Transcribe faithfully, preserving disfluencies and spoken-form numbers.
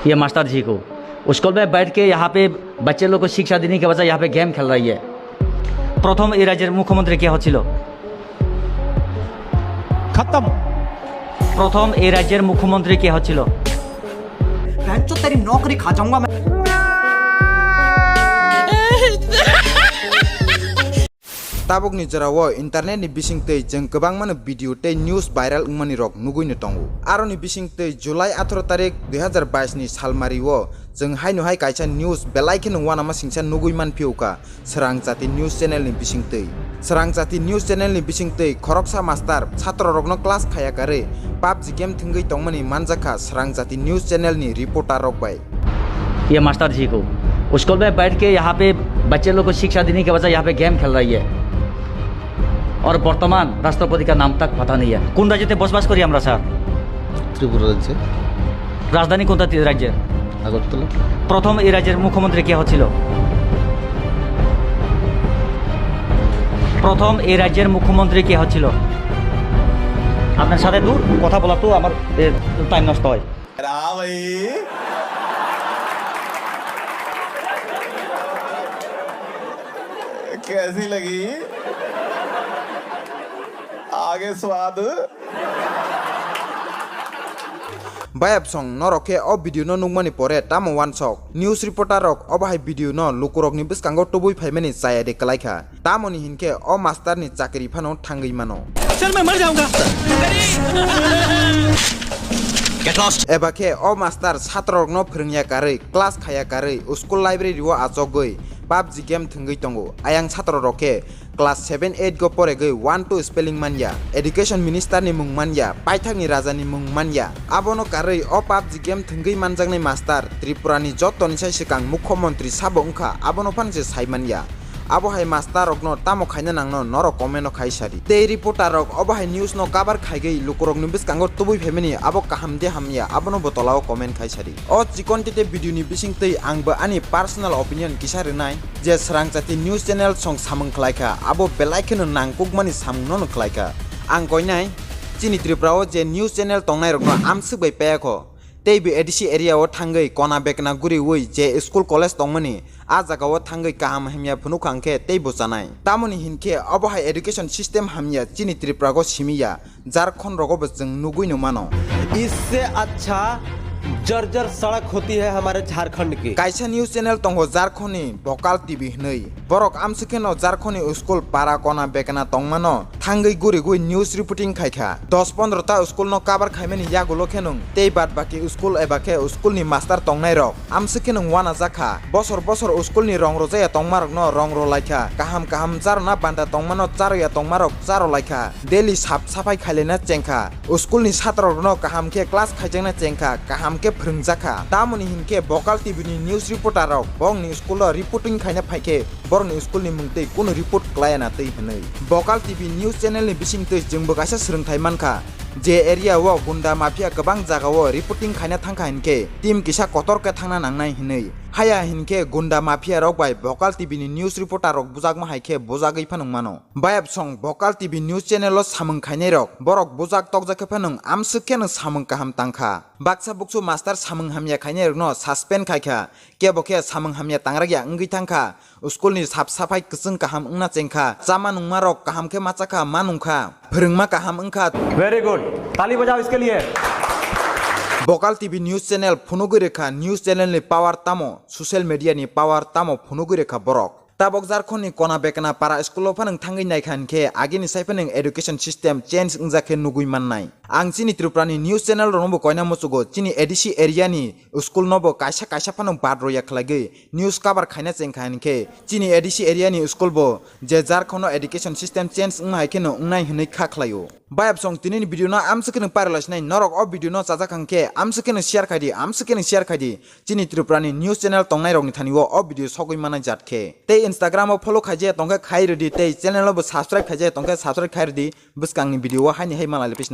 ये मास्टर जी को स्कूल में बैठ के यहाँ पे बच्चे लोग को शिक्षा देने के बजाय यहाँ पे गेम खेल रही है। প্রথম এই রাজ্যের মুখ্যমন্ত্রী কে হচ্ছিল? खत्म। প্রথম এই রাজ্যের মুখ্যমন্ত্রী কে হচ্ছিল? बहनचोद तेरी नौकरी खा जाऊंगा मैं। Tabukni jorao internetni bisingtwi chwng kwbangmano video tei news viral wngmani rok nugwino tongo. Aroni bisingtwi July atharo tarik dui hazar bais ni salmario chwng haino hai kaisa news belai kheno uanama singsa nugwi manphiyokha Srang Jati News Channel ni bisingtwi. Srang Jati News Channel ni bisingtwi khoroksa master chhatro rokno class khaya karwi PUBG game thwngwi tongmani manjakha Srang Jati News Channel ni reporter rok bai. ये मास्टर जी को स्कूल में बैठ के यहाँ पे बच्चे लोग को शिक्षा देने के बजाय यहाँ पे गेम खेल रही है। और वर्तमान राष्ट्रपति का नाम तक पता नहीं है। কোন রাজ্যতে বসবাস করি আমরা, স্যার? ত্রিপুরা রাজ্যে। রাজধানী কোনটা তি-, রাজ্যের? আগরতলা। প্রথম এই রাজ্যের মুখ্যমন্ত্রী কে হচ্ছিল? প্রথম এই রাজ্যের মুখ্যমন্ত্রী কে হচ্ছিল? আপনার সাথে দূর কথা বলা তো আমার, এ, টাইম নষ্ট হয়। हाँ भाई, कैसी लगी? आगे स्वाद। Bayapsong norok khe o video no nukmani pore tamo wansok? News reporter rok obo hai video no lukurokni bwskango tubui phaimani chaya de kwlaikha. Tamoni hinkhe o master ni chakri phano thangwi mano. चल, मैं मर जाऊंगा। Get lost। Eba khe o master chhatro rokno phwrwngya karwi, class khaya karwi, school library o achogwi PUBG game thwngwi tongo. Ayang chhatro rok khe class seven eight go poregwi one two spelling manya, education minister ni mung manya, paithak ni raja ni mung manya. Abono karwi o PUBG game thwngwi manjaknai master Tripura ni joto ni sai swkang mukhyamantri sabo wngkha, abono phano se sai manya. Abo hai master rokno tamo khaina nangno norok comment o khai sadi. Tei reporter rok obo hai news no cover khaigwi lukurokni bwskango tubui phaimani abo kaham de hamya abono bo tolao comment khai sadi. O chikon tete video ni bisingtwi ang bo ani personal opinion kisa rwnai je Srang Jati News Channel song samung khlaikha abo belai kheno nangkukmani samung no khlaikha. Ang koinai chini Tripura o je news channel tongnai rokno amswk bai payakho. Tei bo A D C area o thangwi kona bekna guriwi je school college tongmani, a jaga o thangwi kaham hamya phunukha hwnkhe tei bo chanai. Tamoni hinkhe obo hai education system hamya chini Tripura go simiya, Jharkhand rogo bo chwng nugwino mano. इससे अच्छा जर्जर सड़क होती है हमारे झारखंड की। Kaisa news channel tongo Jharkhand ni Bokal T V hinwi. Borok amswk kheno Jharkhand ni school para kona bekna tongmano thangwi gurigwi news reporting khaikha. Dos pondro ta school no cover khaimani yagulo khenung tei bad baki school eba khe school ni master tongnai rok amswk khenung uanajakha. Bosor bosor school ni rong rojaya tongmarokno rong rolaikha. Kaham kaham charona banda tongmano charoya tongmarok charolaikha. Daily sap saphai khailaina chengkha. School ni satrorokno kaham khe class khaijakna chengkha, kaham khe phwrwngjakha. Tamoni hinkhe Bokal T V ni news reporter rok bongni school o reporting khaina phaikhe borokni school ni mungtwi kunu report klaiya na twi hinwi. Bokal T V news channel ni bisingtwi chwngbo kaisa swrwngthai mankha, je area o gunda mafia kwbang jagao reporting khaina thangkha hinkhe team kisa kotor khe thangna nangnai hinwi. Haya hinkhe gunda mafia rok bai Bokal T V ni news reporter rok bujakma hai khe bujagwi phano wngmano. Bayapsong Bokal T V news channel o samung khainai rok borok bujak tokjak khe phano amswk khe no samung kaham tangkha. Baksa buksu master samung hamya khainai rokno suspend khaikha, kebo khe samung hamya tangrakya wngwi thangkha. School ni sap saphai kwchwng kaham wngna chengkha, chama nungma rok kaham khe machakha ma nungkha, phwrwngma kaham wngkha. Very good, tali bajao iske liye. Bokal T V news channel phunugwi rwkha, news channel ni power tamo, social media ni power tamo phunugwi rwkha borok. Tabok Jharkhand ni kona bekna para school o phano thangwi naikha hinkhe agini sai phano education system change wngjak khe nugwi mannai. Ang chini Tripura ni news channel rokno bo koina muchugo, chini A D C area ni school no bo kaisa kaisa phano bad roya khlaigwi news cover khaina chengkha hinkhe chini A D C area ni school bo je Jharkhand o education system change wngma hai kheno wngnai hinwi kha khlaio. Bayapsong tini ni video no amswk khe nwng paralaisinai, norok o video no chajak hwnkhe amswk khe nwng share khaidi, amswk khe nwng share khaidi. Chini Tripura ni news channel tongnai rokni thani o, o video sogwi manai jat khe. Tei Instagram o follow khaijaya tongkhe khai rwdi, tei channel o bo subscribe khaijaya tongkhe subscribe khai rwdi. Bwskangni video o haini hai malai lepisinai.